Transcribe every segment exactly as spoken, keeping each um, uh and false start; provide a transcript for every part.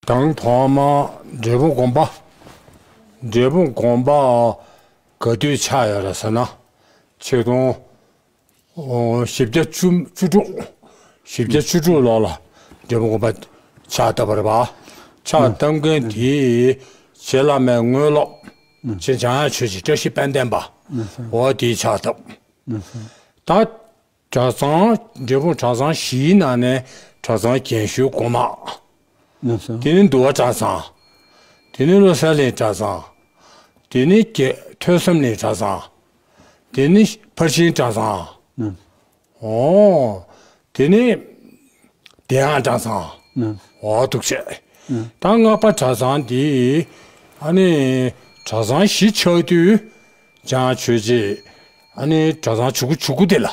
དང་ཐོག་མ་འབྲས་སྤུངས་དགོན་པ། འབྲས་སྤུངས་དགོན་པ་ག་དུས་ཆགས་ཡོད་རེད་ཟེར་ན། ཆིག་སྟོང་བཞི་བརྒྱ་བཅུ་བཅུ་དྲུག་བཞི་བརྒྱ་བཅུ་དྲུག་ལོ་ལ་འབྲས་སྤུངས་དགོན་པ་ཕྱག་བཏབ་པ་རེད་པ། ཕྱག་བཏབ་མཁན་དེའི་རྗེ་བླ་མའི་དངོས་སློབ། རྗེ་འཇམ་དབྱངས་ཆོས་རྗེ་བཀྲ་ཤིས་དཔལ་ལྡན་པ། འོ་དེའི་ཕྱག་བཏབ། ད་གྲྭ་ཚང་། འབྲས་སྤུངས་གྲྭ་ཚང་བཞིའི་ནང་ནས་གྲྭ་ཚང་རྒན་ཤོས་གོང་མ། དེ་ནི་འདུལ་བ་གྲྭ་ཚང་། དེ་ནི་བློ་གསལ་གླིང་གྲྭ་ཚང་། དེ་ནི་རྒྱ་ཐོས་བསམ་གླིང་གྲྭ་ཚང་། དེ་ནི་ཕར་ཕྱིན་གྲྭ་ཚང་། ཨོ། དེ་ནི་བདེ་དབྱངས་གྲྭ་ཚང་། ཨོ་འདུག་བྱས། ད་སྔགས་པ་གྲྭ་ཚང་འདི། ཨ་ནི་གྲྭ་ཚང་བཞི་ཆགས་དུས། འཇམ་དབྱངས་ཆོས་རྗེ། ཨ་ནི་གྲྭ་ཚང་བྱུ་གུ་བྱུ་གུ་དེ་ལ།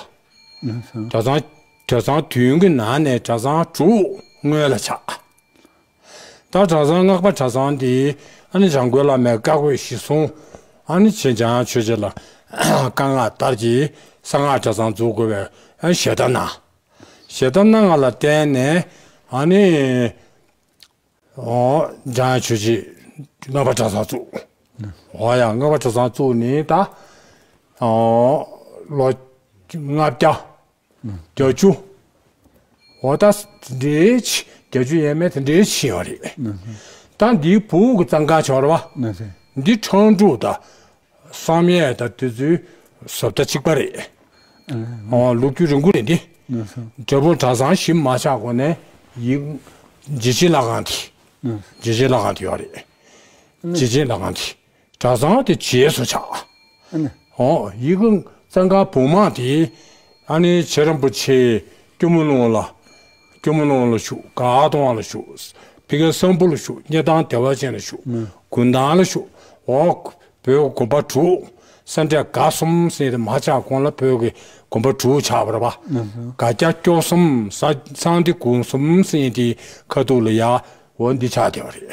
གྲྭ་ཚང་། གྲྭ་ཚང་བདུན་གྱི་ནང་ནས་གྲྭ་ཚང་དྲུག་སྔོན་ལ་ཆགས། ད་གྲྭ་ཚང་སྔགས་པ་གྲྭ་ཚང་འདི། ཨ་ནི་འཇམ་མགོན་བླ་མའི་བཀའ་བསྒོ་གཞི་བཟུང་། ཨ་ནི་རྗེ་འཇམ་དབྱངས་ཆོས་རྗེ་ལ་བཀའ་མངགས་ལྟར་གྱི་གསང་སྔགས་གྲྭ་ཚང་འཛུགས་དགོས་པའི་ཨ་ནི་ཞལ་ཏ་གནང་། ཞལ་ཏ་གནང་བ་ལ་བརྟེན་ནས། ཨ་ནི། ཨོ། འཇམ་དབྱངས་ཆོས་རྗེས་སྔགས་པ་གྲྭ་ཚང་བཙུགས། ཨོ་ཡ། སྔགས་པ་གྲྭ་ཚང་བཙུགས་ནས་ད། ཨོ། ལོ་ལྔ་བརྒྱ། བརྒྱད་ཅུ། འོ་ད་དེ་འདྲའི་ཕྱིན། བརྒྱད་ཅུ་ཡས་མས་དེ་འདྲའི་ཕྱིན་ཡོད་རེད། ད་འདིའི་བོད་ཀྱི་གཙང་ཁང་ཆགས་རེད་པ། འདི་ཁྲང་ཀྲོའུ་དང་བསམ་ཡས་དང་དེ་ཚོའི་བཟོ་ལྟ་གཅིག་པ་རེད། ཨོ། ལོ་རྒྱུས་རིང་པོ་རེད་འདི། འབྲས་སྤུངས་གྲྭ་ཚང་བཞི་མ་ཆགས་གོང་ནས་ཡིག་རྗེ་བཙུན་ལྷ་ཁང་དེ། རྗེ་བཙུན་ལྷ་ཁང་དེ་ཡོད་རེད། རྗེ་བཙུན་ལྷ་ཁང་དེ། གྲྭ་ཚང་དེ་རྗེས་སུ་ཆགས། ཨ་ནི། ཨོ། ཡི་གེ་གཙང་ཁང་བུ་མ་དེ། ཨ་ནི་རྗེ་རིན་པོ་ཆེ་སྐྱོར་མོ་ལུང་ལ། སྐྱོར་མོ་ལུང་ལ་བཞུགས། སྒར་གདོང་ལ་བཞུགས། ཕ་གིའི་སམ་བྷོ་ལ་བཞུགས། སྙེ་ཐང་བདེ་བ་ཅན་ལ་བཞུགས། དགུན་ཐང་ལ་བཞུགས། འོ། བོད་དགོན་པ་དྲུག། སེ་འབྲས་དགའ་གསུམ་ཟེར་དེ་མ་ཆགས་གོང་ལ་བོད་ཀྱི་དགོན་པ་དྲུག་ཆགས་པ་རེད་པ། སྒ་རྒྱ་སྐྱོར་གསུམ། ས། གསང་བདེ་དགོན་གསུམ་ཟེར་དེ་ཁ་ཐུག་ལ་ཡ། འོ་འདི་ཆགས་བསྡད་པ་རེད།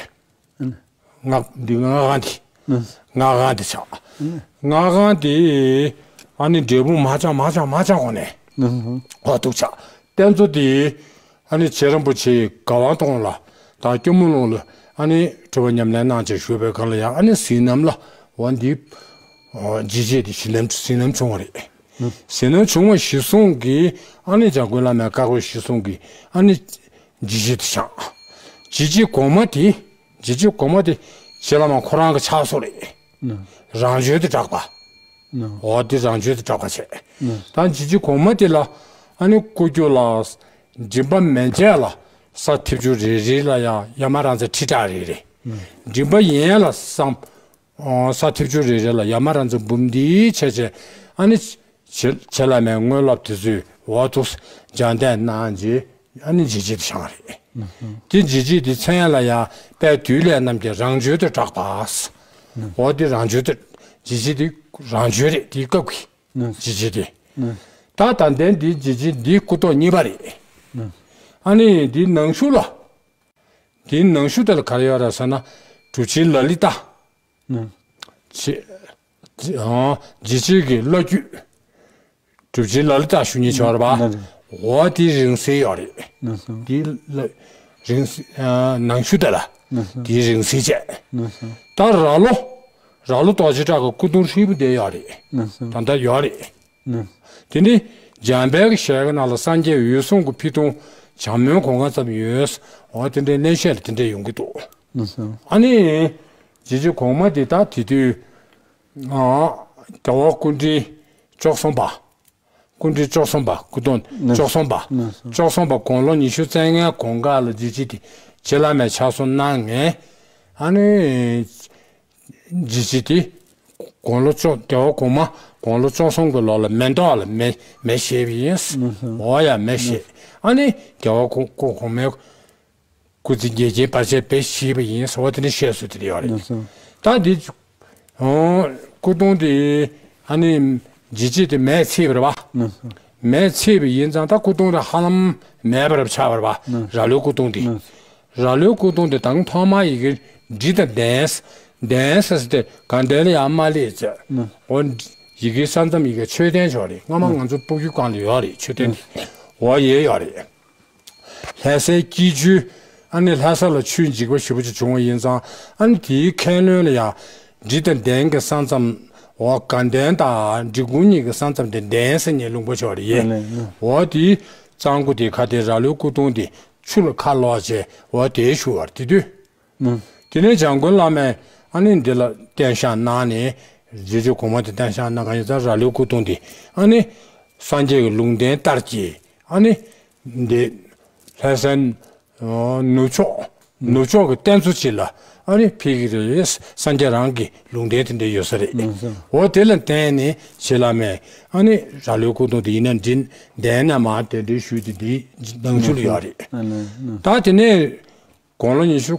སྔགས། འདི་སྔགས་ཁང་འདི། སྔགས་ཁང་འདི་ཆགས། སྔགས་ཁང་འདི། ཨ་ནི་འབྲས་སྤུངས་མ་ཆགས་མ་ཆགས་མ་ཆགས་གོང་ནས། ཨོ་འདུག་ཆགས། རྟེན་གཙོ་འདི། ཨ་ནི་རྗེ་རིན་པོ་ཆེ་སྒར་དབང་གདོང་ལ་དང་སྐྱོར་མོ་ལུང་ལ་ཨ་ནི་སྒྲུབ་པ་ཉམས་ལེན་གནང་བྱས་བཞུགས་པའི་སྒང་ལ་ཡང་ཨ་ནི་གཟིགས་རྣམ་ལ། འོ་འདི། ཨོ། རྗེ་བྱེད་འདི་གཟིགས་རྣམ། གཟིགས་རྣམ་བྱུང་བ་རེད། གཟིགས་རྣམ་བྱུང་བ་གཞིར་བཟུང་གིས་ཨ་ནི་འཇམ་མགོན་བླ་མའི་བཀའ་བསྒོ་གཞིར་བཟུང་གིས་ཨ་ནི་རྗེ་བྱེད་དེ་བཞེངས། རྗེ་བྱེད་གོང་མ་དེ། རྗེ་བྱེད་གོང་མ་དེ་རྗེ་བླ་མ་ཁོ་རང་གི་ཕྱག་བཟོ་རེད། རང་བྱོན་དུ་གྲགས་པ། འོ་དེ་རང་བྱོན་དུ་གྲགས་པ་བྱས། ད་རྗེ་བྱེད་གོང་མ་དེ་ལ་ཨ་ནི་སྐུ་རྒྱུ་ལ་མགྲིན་པ་མན་ཆད་ལ་ས་ཐིབས་ཆུ་རེ་རེ་ལ་ཡང་ཡ་མ་ར་མཛའ་ཁྲི་ཕྲག་རེ་རེ། མགྲིན་པ་ཡན་ལ་སམ། ཨོ། ས་ཐིབས་ཆུ་རེ་རེ་ལ་ཡ་མ་ར་མཛའ་འབུམ་འདི་བྱས་བྱས། ཨ་ནི་རྗེ། རྗེ་བླ་མའི་དངོས་སློབ་དེ་ཚོའི་འོག་ཏུ་སྦྱང་བརྡར་གནང་རྗེས་ཨ་ནི་རྗེ་བྱེད་དེ་བཞེངས་པ་རེད། དེ་རྗེ་བྱེད་དེ་མཚན་ལ་ཡང་དཔལ་དུས་ལས་རྣམ་རྒྱལ་རང་བྱོན་དུ་གྲགས་པ། འོ་དེ་རང་བྱོན་དུ། རྗེ་བྱེད་དེ་རང་བྱོན་རེད། དེའི་སྐབས་ཀྱི་རྗེ་བྱེད་དེ། ད་ད་ལྟའི་འདི་རྗེ་བྱེད་འདི་སྐུ་ཐོག་གཉིས་པ་རེད། ཨ་ནི་འདི་ནང་ཤུལ་ལ། དེའི་ནང་ཤུལ་དེ་ལ་ག་རེ་ཡོད་རེད་ཟེར་ན། གྲུབ་ཆེན་ལ་ལི་ཏ། རྗེ། རྗེ་བྱེད་ཀྱི་བླ་བརྒྱུད། གྲུབ་ཆེན་ལ་ལི་ཏ་ཞུ་མཁན་ཆགས་པ་རེད་པ། འོ་དེའི་རིང་བསྲེལ་ཡོད་རེད། དེའི་ལ། རིང་བསྲེལ། ནང་ཤུལ་དེ་ལ། དེའི་རིང་བསྲེལ་བྱས། ད་ར་ལོ། ར་ལོ་རྡོ་རྗེ་བྲག་གི་སྐུ་གདུང་ཧྲིལ་པོ་དེ་ཡོད་རེད། ད་ལྟ་ཡོད་རེད། དེ་ནི་འཇམ་དཔལ་གྱི་ཞལ་སྔ་ལ་སངས་རྒྱས་འོད་སྲུང་གི་ཕུད་གདུང་བྱམས་སྨོན་གོང་ཁ་ཙམ་ཡོད། འོ་དེ་འདྲའི་གླེང་བཤད་ལ་དེ་འདྲས་ཡོང་གི་འདུག། ཨ་ནི། རྗེ་བྱེད་གོང་མ་དེ་ད་དེ་དུས། ཨ། རྒྱལ་བ་སྐུ་ཕྲེང་བཅུ་གསུམ་པ། སྐུ་ཕྲེང་བཅུ་གསུམ་པ། སྐུ་གདུང་བཅུ་གསུམ་པ། བཅུ་གསུམ་པ་དགུང་ལོ་ཉི་ཤུ་རྩ་ལྔའི་གོང་ཁ་ལ་རྗེ་བྱེད་དེ་རྗེ་བླ་མའི་ཕྱག་བཟོ་གནང་ངས། ཨ་ནི། རྗེ་བྱེད་དེ་དགུང་ལོ་བཅུ། རྒྱལ་བ་གོང་མ་དགུང་ལོ་བཅུ་གསུམ་གྱི་ལོ་ལ་མེ་ཏོག་ལ་མེ། མེ་བཞད་པ་ཡིན། འོ་ཡ། མེ་བཞད། ཨ་ནི་རྒྱལ་བ་གོང་། གོང་མའི་སྐུ་ཚེ་རྒྱལ་ཆེན་བར་ཆད་བེ་བཞེས་པ་ཡིན་ཟེར་བ་དེ་འདྲ་བཤད་སྲོལ་དེ་འདྲ་ཡོད་རེད། ད་འདི། ཨོ། སྐུ་གདུང་དེ་ཨ་ནི་རྗེ་བྱེད་དེ་མེས་ཚིག་པ་རེད་པ། མེས་ཚིག་པ་ཡིན་ཙང་ད་སྐུ་གདུང་དེ་ཧ་ལམ་མེད་པ་རབ་ཆགས་པ་རེད་པ། ར་ལོའི་སྐུ་གདུང་དེ། ར་ལོའི་སྐུ་གདུང་དེ་དང་ཐོག་མ་ཡི་གེ་འབྲི་དང་ལྡན། ལྡན་ཟེར་ཟེར་ཏེ་དགའ་ལྡན་ལ་ཡང་མ་ལས་ཟེར། འོ། ཡི་གེ་ས་མཚམས་ཡི་གེ་མཆོད་རྟེན་ཡོད་རེད། སྔ་མ་ང་ཚོ་སྤོ་རྒྱུ་སྒང་ལ་ཡོད་རེད། མཆོད་རྟེན་དེ། འོ་ཡེ་ཡོད་རེད། ལྷ་སའི་སྐྱིད་ཆུའི་ ཨ་ནི་ལྷ་ས་ལ་ཆོས་འཇིགས་པ་ཞེ་པོ་ཅིག་བྱུང་བ་ཡིན་ཙང་ཨ་ནི་དེའི་ཁ་སྣོན་ལ་ཡང་འབྲི་དང་གདན་གྱི་ས་མཚམས། འོ་དགའ་ལྡན་དང་འབྲི་གུང་གཉིས་ཀྱི་ས་མཚམས་དེ་གདན་ཟེར་མཁན་ལུང་པ་ཅིག་ཡོད་རེད། ཨ་ལས། ཨ། འོ་དེའི་གཙང་པོ་དེ་ཁ་དེ་ར་ལོའི་སྐུ་གདུང་དེ་ཆུ་ལ་ཁ་ལོག་བྱས་འོ་དེ་བཞུགས་པ་རེད་དེ་དུས། ཨ། དེ་ནས་འཇམ་མགོན་བླ་མས་ཨ་ནི་འདི་ལ་རྟེན་བཞེངས་གནང་ནས་རྗེ་བཙུན་གོང་མ་དེ་རྟེན་བཞེངས་གནང་ག་ཡིན་ཙང་ར་ལོའི་སྐུ་གདུང་དེ་ཨ་ནི་སངས་རྒྱས་ཀྱི་ལུང་བསྟན་ལྟར་གྱི་ཨ་ནི་འདི་ལྷ་ས་ནུབ་ཕྱོགས་ནུབ་ཕྱོགས་ཀྱི་གཏེར་མཛོད་ཅིག་ལ་ཨ་ནི་ཕེབས་ཀྱི་རེད། སངས་རྒྱས་རང་གི་ལུང་བསྟན་དེ་འདྲ་ཡོད་ས་རེད། ཨ། འོ་དེ་ལ་བརྟེན་ནས་རྗེ་བླ་མས་ཨ་ནི་ར་ལོའི་སྐུ་གདུང་དེ་ཡིན་ན་འདི་གདན་ནས་མར་གདན་འདྲེན་ཞུས་ཏེ་འདི་ནང་ཆོས་ལ་ཡོད་རེད། ཨ་ལས། ཨ། ད་དེ་ནས་དགུང་ལོ་ཉི་ཤུ།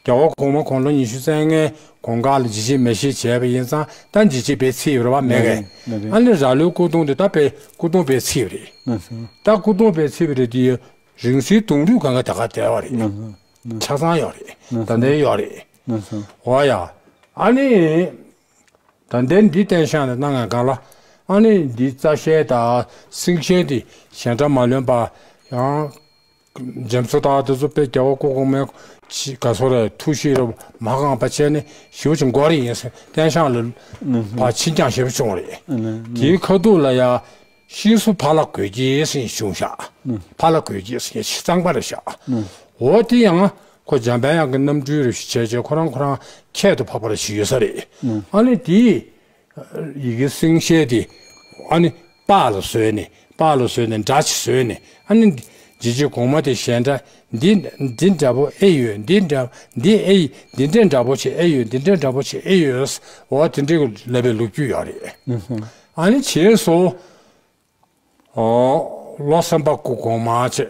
རྒྱལ་བ་གོང་མ་དགུང་ལོ་ཉི་ཤུ་རྩ་ལྔའི་གོང་ཁ་ལ་འཇིགས་བྱེད་མེ་ཤི་བྱས་པ་ཡིན་ཙང་ད་འཇིགས་བྱེད་དཔེ་ཚིག་ཡོད་རེད་བ། མེད་གས། ཨ་ནི་ར་ལོའི་སྐུ་གདུང་དེ་ད་དཔེ་སྐུ་གདུང་དཔེ་ཚིག་རེད། ད་སྐུ་གདུང་དཔེ་ཚིག་རེད་དེ། རིང་བསྲེལ་གདུང་རུས་གང་ག་ད་ག་དེ་བ་རེད། ཆ་ཚང་ཡོད་རེད། ད་ལྟའི་ཡོད་རེད། འོ་ཡ། ཨ་ནི། ད་ལྟའི་འདི་བསྟན་བཞག་ནས་གནང་ངས་གང་ལ། ཨ་ནི་འདི་རྩ་ཤལ་དང་སེང་ཤལ་དེ་གཞན་དགྲ་མ་ལོན་པ། ཡང་། འཇམ་སོ་དག་དེ་ཚོ་དཔེ་རྒྱལ་བ་སྐུ་གོང་མའི་ཆི་ག་སོ་རེ་ཐུགས་ཤེས་རབ་མ་གང་པ་བྱས་ནས་ཞེ་པོ་ཅིག་མགོ་རེ་ཡིན་ཟེར་བསྟན་བཞག་ལ་ཕར་ཕྱིན་རྐྱང་ཞེ་པོ་བྱུང་བ་རེད། དེའི་ཁ་ཐུག་ལ་ཡ། ཤིང་བཟོ་ཕ་ལྷ་གོས་སྐྱེས་ཟེར་བྱུང་ཤག་ཕ་ལྷ་གོས་སྐྱེས་ཟེར་ཕྱི་གཙང་པ་རེད་ཤག་འོ་དེ་ཡང་ཁོ་འཇམ་དཔལ་དབྱངས་ཀྱི་རྣམ་སྤྲུལ་རེ་ཞིག་བྱས་བྱས་ཁོ་རང་ཁོ་རང་ཁྱད་དུ་འཕགས་པ་རེ་ཞིག་ཡོད་ས་རེད། ཨ་ནི་དེའི་ཡི་གེ་སེང་ཤལ་དེ་ཨ་ནི་པགས་ལ་བཟོས་ནས་པགས་ལ་བཟོས་ནས་འདྲ་ཅིག་བཟོས་ནས་ཨ་ནི་རྗེ་བཙུན་གོང་མ་དེ་གཞན་འདྲ་འདི་འདི་འདྲ་པོ་ཨེ་ཡོད། འདི་འདྲ་འདི་ཨེ་འདི་འདྲ་འདྲ་པོ་ཅིག་ཨེ་ཡོད། འདི་འདྲ་འདྲ་པོ་ཅིག་ཨེ་ཡོད། འོ་དེ་འདྲའི་ལབ་པའི་ལོ་རྒྱུས་ཡོད་རེད། ཨ་ནི་བྱས་སོ། ཨོ། ལོ་སེམས་དཔའ་སྐུ་གོང་མ་བྱས།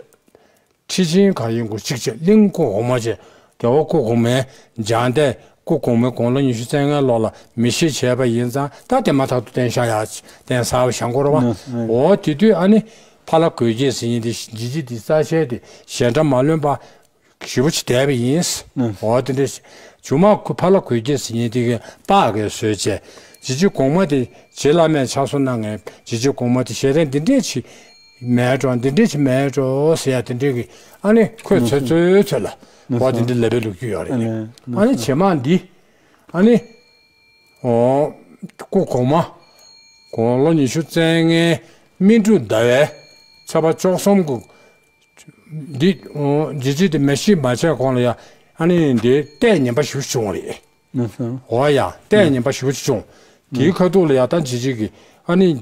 ཁྲི་ཆེན་གར་ཡོང་སྐུ་གཅིག་བྱས་གླིང་སྐུ་གོང་མ་བྱས། རྒྱལ་བ་སྐུ་གོང་མའི་མཇལ་འདས་སྐུ་གོང་མའི་དགུང་ལོ་ཉི་ཤུ་རྩ་ལྔའི་ལོ་ལ་མེ་ཤི་བྱས་པ་ཡིན་ཙང་ད་དེ་མ་ཐག་ཏུ་བསྟན་བཞག་ཡ་བསྟན་གསར་པ་བཞེངས་དགོས་རེད་བ། འོ་དེ་དུས་ཨ་ནི་ཕ་ལྷ་གོས་སྐྱེས་ཟེར་མཁན་དེ་འཇིགས་བྱེད་དེ་རྩ་ཤལ་དེ་གཞན་འདྲ་མ་ལོན་པ། ཞེ་པོ་ཅིག་བསྡད་པ་ཡིན། ཨ། འོ་དེ་འདྲ་ཞིག་མཇུག་མ་ཁོ་ཕ་ལྷ་གོས་སྐྱེས་ཟེར་མཁན་དེ་གི་པགས་ཀྱིས་བཟོས་བྱས། རྗེ་བཙུན་གོང་མ་དེ་རྗེ་བླ་མས་ཕྱག་བཟོ་གནང་མཁན་རྗེ་བཙུན་གོང་མ་དེ་ཞལ་རས་འདི་འདྲས་ཅིག་མེད་འགྲོ་འདི་འདྲས་ཅིག་མེད་འགྲོ་ཟེར་ཡ་དེ་འདྲས་ཀྱི་ཨ་ནི་ཁོས་ཚོད་ཚོད་ཚོད་ལ་འོ་དེ་འདྲས་ལབ་པའི་ལོ་རྒྱུས་ཡོད་རེད། ཨ་ནི་རྗེས་མ་འདི་ཨ་ནི་འོ་སྐུ་གོང་མ་དགུང་ལོ་ཉི་ཤུ་རྩ་ལྔའི་སྨིན་དྲུག་ཟླ་བའི་ཚེས་པ་བཅུ་གསུམ་གྱི་འདི་ཨོ་ཇི་ཇི་དེ་མེ་ཤི་མ་བྱས་གོང་ལ་ཡ་ཨ་ནི་འདི་ལྟས་ངན་པ་ཞིག་བྱུང་བ་རེད། ཨ་ཧ། འོ་ཡ་ལྟས་ངན་པ་ཞིག་བྱུང་། དེའི་ཁ་ཐུག་ལ་ཡ་ད་ཇི་ཇི་གི་ཨ་ནི་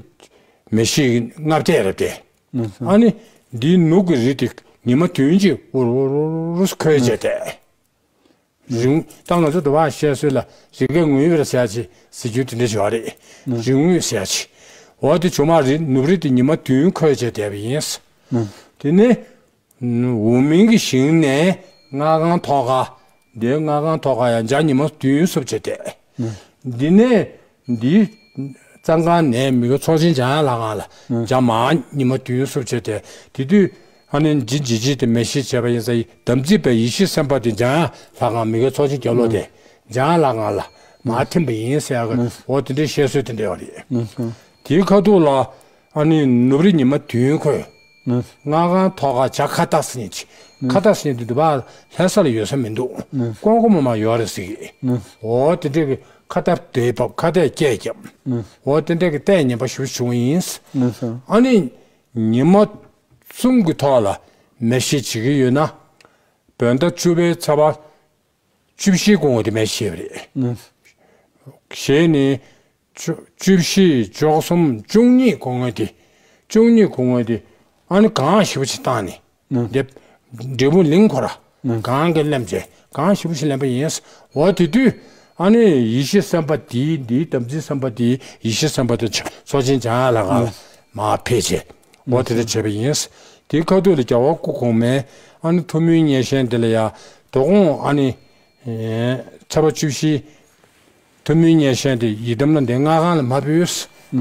མེ་ཤི་གི་མངའ་བདག་རེད་དེ། ཨ་ཧ། ཨ་ནི་འདིའི་ནུབ་ཀྱི་རི་དེ་ཉི་མ་བདུན་གྱིས་འུར་འུར་འུར་འུར་འཁོལ་བྱས་ཏེ། རིང་། ད་ང་ཚོ་དུ་བ་བཤད་སྲོལ་ལ་རི་སྐེད་ངུས་པར་ཟེར་ཡ་ཅིག་ཟེར་རྒྱུ་དེ་འདྲ་ཞིག་ཡོད་རེད། ཨ། རི་ངུས་ཟེར་ཡ་ཅིག་འོ་དེ་ཇོ་མ་རི་ནུབ་རི་དེ་ཉི་མ་བདུན་འཁོལ་བྱས་བསྡད་པ་ཡིན། ཨ། དེ་ནས་འོག་མིན་གྱི་ཞིང་ནས་སྔ་གང་ཐོག་ཁ། འདིའི་སྔ་གང་ཐོག་ཁ་ཡང་འཇའ་ཉི་མ་བདུན་བསུབས་བྱས་བསྡད། ཨ། འདི་ནས་འདིའི་གཙང་ཁང་ནས་མི་དགེ་ཚོགས་ཆེན་འཇམ་དབྱངས་ལྷ་ཁང་ལ་ཨ། འཇའ་མ་ཉི་མ་བདུན་བསུབས་བྱས་བསྡད། དེ་དུས་ཨ་ནི་ཇི་ཇི་ཇི་དེ་མེ་ཤི་བྱས་པ་ཡིན་ཙང་དམ་ཚིག་པའི་ཡེ་ཤེས་སེམས་དཔའ་དེ་འཇམ་དབྱངས་ལྷ་ཁང་མི་དགེ་ཚོགས་ཆེན་རྒྱབ་ལོགས་དེ་འཇམ་དབྱངས་ལྷ་ཁང་ལ་མར་ཐིམ་པ་ཡིན་ཟེར་ཡག་གི་འོ་དེ་འདྲའི་བཤད་སྲོལ་དེ་འདྲ་ཡོད་རེད། དེའི་ཁ་ཐུག་ལ་ཨ་ནི་ནུབ་རི་ཉི་མ་བདུན་འཁོལ། སྔ་གང་ཐོག་ཁ་བྱ་ཁ་བཏགས་ཟེར་མཁན་ཅིག་ཁ་བཏགས་ཟེར་མཁན་དེ་འདི་པ་ལྷ་ས་ལ་ཡོད་ས་མི་འདུག་ཀོང་ཀོ་མ་མ་ཡོད་རེད་ཟེར་གི་འོ་དེ་འདྲའི་གི་ཁ་བཏགས་དེ་བབས་ཁ་བཏགས་སྐད་བརྒྱབ། འོ་དེ་འདྲའི་གི་ལྟས་ངན་པ་ཞེ་པོ་བྱུང་བ་ཡིན། ཨ་ནི། ཉི་མ་གསུམ་གྱི་ཐོག་ལ་མེ་ཤི་བྱེད་ཀྱི་ཡོད་ན། བོད་ཟླ་བཅུ་པའི་ཚེས་པ་བཅུ་བཞི་གོང་འོག་དེ་མེ་ཤི་བ་རེད། ཞེས་ནི། བཅུ་བཅུ་བཞི་བཅུ་གསུམ་བཅུ་གཉིས་གོང་འོག་དེ། བཅུ་གཉིས་གོང་འོག་དེ། ཨ་ནི་གང་ཞེ་པོ་ཅིག་བཏང་ནས། འདི། འབྲས་སྤུངས་གླིང་ཁོ་ར། གང་གི་སླེབས་རྗེས་གང་ཞེ་པོ་ཞིག་ལེན་པ་ཡིན། འོ་དེ་དུས་ཨ་ནི་ཡེ་ཤེས་སེམས་དཔའ་དེའི་འདིའི་དམ་ཚིག་སེམས་དཔའ་དེའི་ཡེ་ཤེས་སེམས་དཔའ་དེ་ཚོགས་ཆེན་འཇམ་དབྱངས་ལྷ་ཁང་ལ་མར་ཕེབས་རྗེས་འོ་དེ་འདྲ་བྱས་པ་ཡིན། དེའི་ཁ་ཐུག་ལ་རྒྱལ་བ་སྐུ་གོང་མས་ཨ་ནི་ཐུགས་སྨོན་མཉེས་གཤེན་དེ་ལ་ཡ་དོ་དགོང་ཨ་ནི་ཚེས་པ་བཅུ་བཞི། ཐུགས་སྨོན་མཉེས་གཤེན་དེ་ཡི་དམ་ལ་འདི་སྔ་གང་ལ་མ་ཕུལ།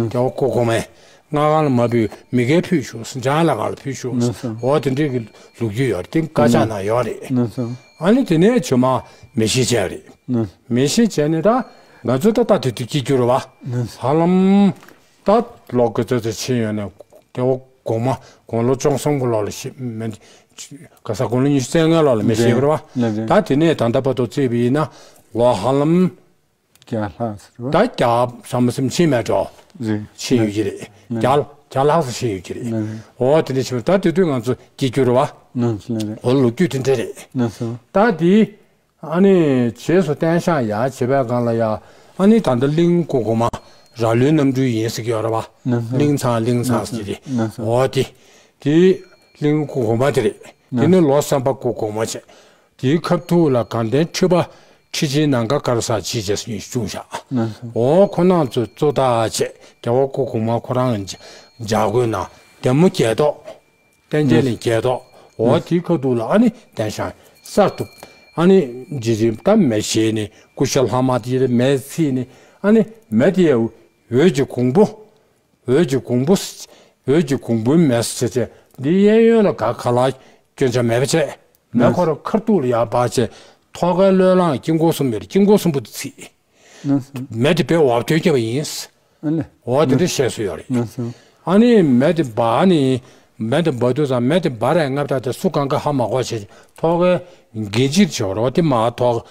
རྒྱལ་བ་སྐུ་གོང་མས་སྔ་གང་ལ་མ་ཕུལ་མི་སྒེར་ཕུལ་ཞུ་འཇམ་དབྱངས་ལྷ་ཁང་ལ་ཕུལ་ཞུ། འོ་དེ་འདྲའི་གི་ལོ་རྒྱུས་ཡོད་རེད། དེ་བཀའ་ཆག་ནང་ཡོད་རེད། ཨ་ནི་དེ་ནས་ཇོ་མ་མེ་ཤི་བྱས་རེད། མེ་ཤི་བྱས་ནས་ད་ང་ཚོ་ད་ལྟ་དེ་དུས་སྐྱེས་རྒྱུ་རེད་བ། ཧ་ལམ་ད་ལོ་གི་ཚོད་ཚོད་ཕྱིན་ཡོད་ནས་རྒྱལ་བ་གོང་མ་དགུང་ལོ་བཅུ་གསུམ་གྱི་ལོ་ལ་ཤི་མེད། ག་ས་དགུང་ལོ་ཉི་ཤུ་རྩ་ལྔ་ལོ་ལ་མི་ཤེས་གི་རེད་བ། ལགས་རེད། ད་དེ་ནས་ད་ལྟ་བར་དུ་བརྩིས་པ་ཡིན་ན་ལོ་ཧ་ལམ་བརྒྱ་ལྷག་ཟེར་བ། ད་བརྒྱ་ས་མ་སེམས་ཕྱིན་མེད་འགྲོ། རེད། ཕྱིན་ཡོད་ཀྱི་རེད། ལགས། བརྒྱ་བརྒྱ་ལྷག་ཙམ་ཕྱིན་ཡོད་ཀྱི་རེད། ལགས་རེད། འོ་དེ་འདྲ་ཕྱིན་པ་ད་དེ་དུས་ང་ཚོ་སྐྱེ་རྒྱུ་རེད་བ། ལགས་རེད། འོ་ལོ་རྒྱུས་དེ་འདྲ་རེད། ལགས་སོ། ད་དེ། ཨ་ནི་རྗེས་སུ་བསྟན་ཤག་ཡར་བྱེད་པའི་སྒང་ལ་ཡ། ཨ་ནི་ད་ལྟ་གླིང་སྐུ་གོང་མ་ར་ལོའི་རྣམ་སྤྲུལ་ཡིན་ཟེར་གྱི་ཡོད་རེད་བ། ན་ཚ། གླིང་ཚང་གླིང་ཚང་ཟེར་གྱི་རེད། ན་ཚ། འོ་དེ། དེ་གླིང་སྐུ་གོང་མ་དེ་རེད། དེ་ནི་ལོ་གསར་པ་སྐུ་གོང་མ་བྱས། དེའི་ཁ་ཐུག་ལ་དགའ་ལྡན་ཁྲི་པ་ཁྲི་ཆེན་ནམ་མཁའ་དཀར་ས་ཆེ་ཆེ་ཟེར་མཁན་ཞིག་བྱུང་ཤག། ན་ཚ། འོ་ཁོ་རྣམ་ཚོས་གཙོ་བདག་བྱས་རྒྱལ་བ་སྐུ་གོང་མ་ཁོ་རང་ལྗགས་བཀོད་ནང་བདེ་མོ་བརྒྱད་ཐོག། བསྟན་རྒྱས་གླིང་བརྒྱད་ཐོག། འོ་དེའི་ཁ་ཐུག་ལ་ཨ་ནི་བསྟན་ཤག་གསར་དུ་ཨ་ནི་རྗེ་རིན་ད་མེ་བཞེས་ནས་ཀུ་ཤ་ལྷག་མ་དེ་མེ་བརྩིས་ནས་ཨ་ནི་མེ་དེ་འོད་ཀྱི་གོང་བུ། འོད་ཀྱི་གོང་བུ། འོད་ཀྱི་གོང་བུའི་མེ་ཟེར་བྱས་འདི་གཡས་གཡོན་ལ་ག་ག་ལ་སྐྱོན་ཆ་མེད་པ་བྱས། མེ་ཁོ་རང་ཁ་ཐུག་ལ་ཡར་འབར་བྱས་ཐོག་ཁའི་བློས་བསླངས་དཀྱིལ་འཁོར་གསུམ་ཡོད་རེད། དཀྱིལ་འཁོར་གསུམ་པོ་དེ་ཚིག། མེ་དེ་དཔེ་འོབ་ཐོན་བརྒྱབ་པ་ཡིན། ཨ་ལེ། འོ་དེ་འདྲ་བཤད་སྲོལ་ཡོད་རེད། ཨ་ནི་མེ་དེ་འབར་ནི། མེ་དེ་འབར་དུས་ཙང་མེ་དེ་འབར་རས་སྔ་ད་དེ་སུ་གང་ག་ཧ་མ་གོ་བྱས་ཐོག་གའི་འགན་ཅིག་བྱས་པ་རེད། འོ་དེ་མར་ཐོག་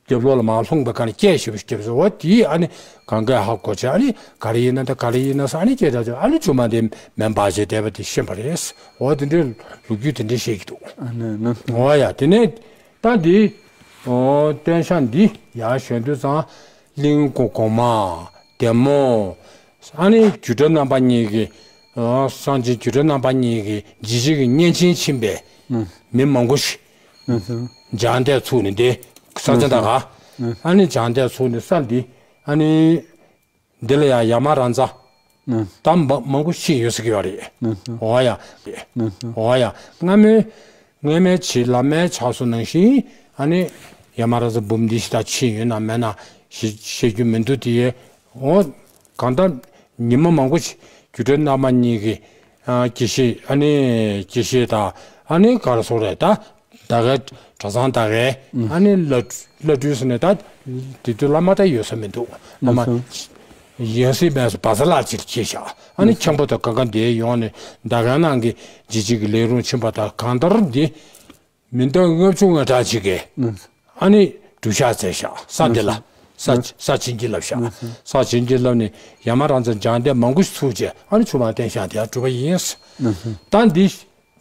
རྒྱབ་ལོགས་ལ་མར་ལྷུང་བའི་སྒང་ནས་སྐད་ཞེ་པོ་ཞིག་བརྒྱབ་སོང་། འོ་དེ་ཨ་ནི་གང་ག་ཧ་གོ་བྱས་ཨ་ནི་ག་རེ་ཡིན་ན་ད་ག་རེ་ཡིན་ན་ཟེར་ཨ་ནི་སྐད་གྲགས་བྱས་ཨ་ནི་ཆུ་མ་དེ་མེ་འབར་བྱས་བསྡད་པ་དེ་ཤེས་པ་རེད། འོ་དེ་འདྲའི་ལོ་རྒྱུས་དེ་འདྲ་བཤད་ཀྱི་འདུག། ཨ་ནི་ནི། འོ་ཡ་དེ་ནས། ད་འདི། ཨོ་བསྟན་ཤག་འདི་ཡར་ཞོན་དུས་ཙང་གླིང་སྐུ་གོང་མ། བདེ་མོ། ཨ་ནི་སྒྱུ་འཕྲུལ་རྣམ་པ་གཉིས་ཀྱི། ཨོ་གསང་ཆེན་སྒྱུ་འཕྲུལ་རྣམ་པ་གཉིས་ཀྱི་རྗེས་བྱེད་ཀྱི་གཉེན་ཆེན་ཕྱིན་པའི་མི་མང་པོ་ཞིག་སྦྱངས་འདས་ཚུགས་ནས་འདི་ས་ཆ་འདི་ག། ཨ་ནི་སྦྱངས་འདས་ཚུགས་ནས་ས་འདི་ཨ་ནི། འདི་ལ་ཡང་ཡ་མ་ར་ཛ། ཨ། ད་མ་མང་པོ་ཤི་ཡོད་ཟེར་གྱི་ཡོད་རེད། ཨ། འོ་ཡ། ཨ། འོ་ཡ། སྔ་མོའི་སྔ་མའི་བྱེས་བླ་མའི་ཕྱག་སྲོལ་ནང་བཞིན་ཨ་ནི་ཡ་མ་ར་ཛ་འབུམ་འདི་ཞིག་ད་ཕྱིན་ཡོད་ན་མེད་ན་ཞེ་ཞེ་རྒྱུ་མི་འདུག་དེ། འོ་གང་ལྟར་ཉི་མ་མང་པོ་ཞིག་སྒྱུ་འཕྲུལ་རྣམ་པ་གཉིས་ཀྱི་ཨ་དགེ་བཤེས་ཨ་ནི་དགེ་བཤེས་དང་ཨ་ནི་ག་རེ་ཟེར་དགོས་རེད་ད། ད་གའི་གྲྭ་ཚང་ད་གའི་ཨ་ནི་བླ་བླ་སྤྲུལ་ཟེར་ནས་ད་དེ་དུས་བླ་མ་ད་ཡོད་ས་མི་འདུག། བླ་མ་ཡོད་སྲིད་མེད་སུ་བ་ས་ལ་ཅིག་སྐྱེས་ཤག། ཨ་ནི་ཁྱེད་པོ་ད་ག་ག་འདིར་ཡོང་ནས་ད་གའི་ནང་གི་རྗེས་བྱེད་ཀྱི་ལས་རུང་ཕྱིན་པ་ད་གང་ལྟར་འདི་མི་ཟླ་ལྔ་བཅུ་ང་གྲངས་ཅིག་གི་ཨ་ནི་སྒྲུབ་ཞག་བཙལ་ཤག་ས་འདི་ལ་ས་ས་བྱིན་གྱིས་བརླབས་ཤག། ས་བྱིན་གྱིས་བརླབས་ནས་ཡ་མ་ར་ཛ་སྦྱངས་འདས་མང་པོ་ཞིག་ཚུགས་བྱས་ཨ་ནི་ཆུ་མ་བསྟན་ཤག་དེ་ཡང་གྲུབ་པ་ཡིན། ད་འདི།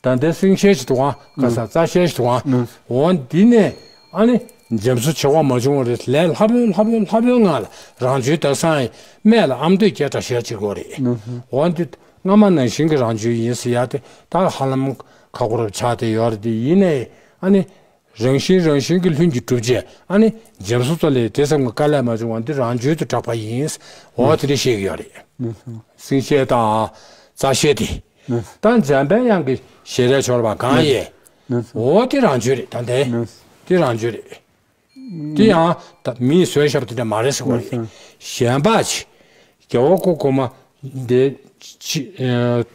ད་ལྟའི་སེང་ཤེལ་ཞིག་འདུག་ཨང་། ཁ་སང་རྩ་ཤེལ་ཞིག་འདུག་ཨང་། འོ་འདི་ནས་ཨ་ནི་འཇམ་སུ་བྱེད་དགོས་མ་བྱུང་བ་རེད། ལས་སླ་པོའི་སླ་པོའི་སླ་པོའི་ངང་ལ་རང་བྱོན་དེང་སང་ཡི་སྨད་ལ་ཨ་མདོས་སྐད་གྲགས་ཞེ་དྲག་ཅིག་དགོས་རེད། འོ་འདི་སྔ་མ་ནང་བཞིན་གྱི་རང་བྱོན་ཡིན་ཟེར་ཡ་དེ་ད་ཧ་ལམ་ཁག་པོ་རུ་ཆགས་བསྡད་ཡོད་རེད། དེ་ཡིན་ནའི་ཨ་ནི་རང་བཞིན་རང་བཞིན་གྱི་ལྷུན་གྱིས་གྲུབ་རྗེས་ཨ་ནི་འཇམ་སུ་ཚོ་ལས་དེ་ཙམ་གྱི་དཀའ་ལས་མ་བྱུང་བ་འདི་རང་བྱོན་དུ་གྲགས་པ་ཡིན། འོ་དེ་འདྲ་བཤད་ཀྱི་ཡོད་རེད། སེང་ཤེལ་དང་རྩ་ཤེལ་དེ། ད་འཇམ་པའི་དབྱངས་ཀྱི་ཞལ་རས་འཆོར་བ་གང་ཡིན། འོ་དེ་རང་བྱོན་རེད། ད་དེ་དེ་རང་བྱོན་རེད། དེ་ཡང་ད་མིས་བཟོས་བཞག་པ་དེ་འདྲ་མ་རེད་ཟེར་བ་རེད། གཞན་པ་ཅིག་རྒྱལ་བ་སྐུ་གོང་མ་འདི་ཅི་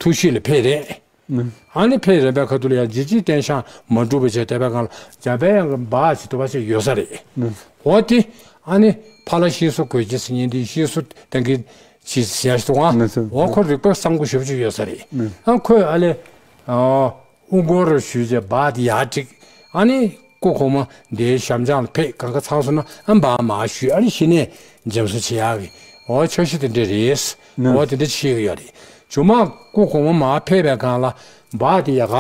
ཐུགས་གཤིས་ལ་ཕེབས་རེད། ཨ་ནི་ཕེབས་རན་པའི་ཁ་ཐུག་ལ་ཡང་རྗེ་བྱེད་བསྟན་ཤག་མ་གྲུབ་པ་བྱས་བསྡད་པའི་སྒང་ལ་འཇམ་པའི་དབྱངས་ཀྱི་འབའ་ཞིག་འདུག་པ་ཞིག་ཡོད་ས་རེད། འོ་དེ་ཨ་ནི་ཕ་ལ་ཤིང་བཟོ་དགོས་ཀྱི་ཟེར་མཁན་དེ་ཤིང་བཟོ་གཏན་འཁེལ་ཞིག་ཟེར་ཞིག་འདུག་ཨང་། འོ་ཁོ་རིག་པ་གསང་པོ་ཞེ་པོ་ཅིག་ཡོད་ས་རེད། ཨ་ཁོས་ཨ་ལེ། དབུ་སྐོར་རུ་ཞུས་རྗེས་འབའ་དེ་ཡར་བསྒྲིགས། ཨ་ནི་སྐུ་གོང་མ་འདིའི་ཞབས་བརྐྱང་ལ་ཕེབས། གང་ག་ཚང་སོང་ན་ཨ་འབའ་མར་ཞུས། ཨ་ནི་གཞི་ནས་འཇམ་སུ་བྱེད་ཡག་གི་འོ་འཆར་གཞི་དེ་འདྲ་རེད། འོ་དེ་འདྲ་བྱེད་ཀྱི་ཡོད་རེད། མཇུག་མ་སྐུ་གོང་མ་མར་ཕེབས་པའི་སྒང་ལ་འབའ་དེ་ཡལ་ག་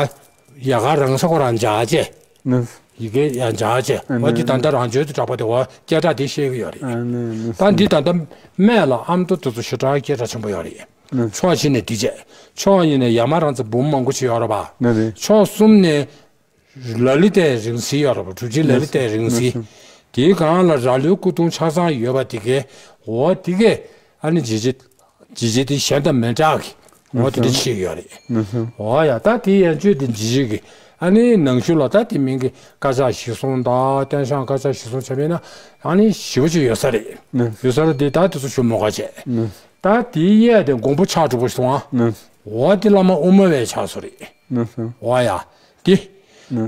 ཡལ་ག་རང་ས་ཁོ་རང་འཇགས་བྱས། ཡི་གེ་ཡང་འཇགས་བྱས། འོ་དེ་ད་ལྟ་རང་བྱོན་དུ་གྲགས་པ་དེ་འོ་སྐད་གྲགས་དེ་བཤད་ཀྱི་ཡོད་རེད། ད་འདི་ད་ལྟ་སྨད་ལ་ཨ་མདོ་དེ་ཚོ་ཞེ་དྲག་སྐད་གྲགས་ཆེན་པོ་ཡོད་རེད། ཕྱོགས་གཅིག་ནས་འདི་བྱས། ཕྱོགས་གཉིས་ནས་ཡ་མ་ར་ཛ་འབུམ་མང་པོ་ཞིག་ཡོད་རེད་པ། ཕྱོགས་གསུམ་ནས་ལ་ལུ་ཏའི་རིང་བསྲེལ་ཡོད་རེད་པ། གྲུབ་ཆེན་ལ་ལུ་ཏའི་རིང་བསྲེལ། དེའི་སྒང་ལ་ར་ལུའི་སྐུ་གདུང་ཆ་ཚང་ཡོད་པ་དེ་གའི་འོ་དེ་གའི་ཨ་ནི་རྗེ་བྱེད་རྗེ་བྱེད་དེ་གཞན་དང་མི་འདྲ་གི་འོ་དེ་འདྲ་ཆགས་ཀྱི་ཡོད་རེད། འོ་ཡ་ད་དེའི་ཡན་ཆོད་དེ་རྗེ་བྱེད་ཀྱི་ཨ་ནི་ནང་ཆོས་ལ་ད་དེ་མིང་གི་དཀར་ཆག་གཞིར་བཟུང་དང་བསྟན་ཤག་དཀར་ཆག་གཞིར་བཟུང་བྱས་པ་ཡིན་ན་ཨ་ནི་ཞེ་པོ་ཅིག་ཡོད་ས་རེད། ཡོད་ས་རེད་དེ་ད་དེ་ཚོ་ཞུ་མི་དགོས་བྱས། ད་དེའི་གཡས་དེ་མགོན་པོ་ཕྱག་དྲུག་པོ་ཞིག་འདུག་ཨང་། འོ་དེ་བླ་མ་དབུ་མ་པའི་ཕྱག་སོ་རེད། འོ་ཡ། དེ།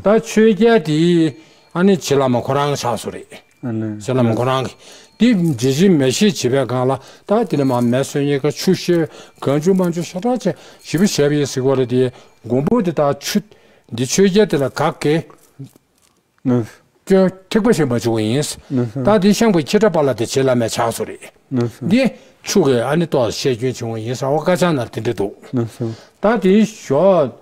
ད་ཆོས་རྒྱལ་དེ་ཨ་ནི་རྗེ་བླ་མ་ཁོ་རང་གི་ཕྱག་སོ་རེད། རྗེ་བླ་མ་ཁོ་རང་གི་དེ་རྗེ་བྱེད་མེ་བཞེས་བྱེད་པའི་སྒང་ལ་ད་དེ་ནས་མར་མེ་གསོད་མཁན་གྱི་ཆུ་བཤལ་གང་བྱུང་མང་བྱུང་ཞེ་དྲག་བྱས་ཞེ་པོ་བྱས་པ་ཡིན་ཟེར་གྱི་ཡོད་རེད་དེ། མགོན་པོ་དེ་ད་ཆུ་ འདི་ཆོས་རྒྱལ་དེ་ལ་ག་གེ་ཨ། སྐྱོན་ཐེག་པ་ཞིག་མ་བྱུང་བ་ཡིན། ཨ། ད་དེ་ཤངས་པའི་ཁྱི་ཁྲ་པ་ལ་དེ་བྱེད་ལ་མེད་ཆགས་སོ་རེད། ཨ། འདི་ཆུ་གི་ཨ་ནི་ཏོག་བཤད་རྒྱུན་བྱུང་བ་ཡིན་ཟེར་བ་ཀ་ཅང་ན་དེ་འདྲ་འདུག་ཨ། ད་དེ་ཞོག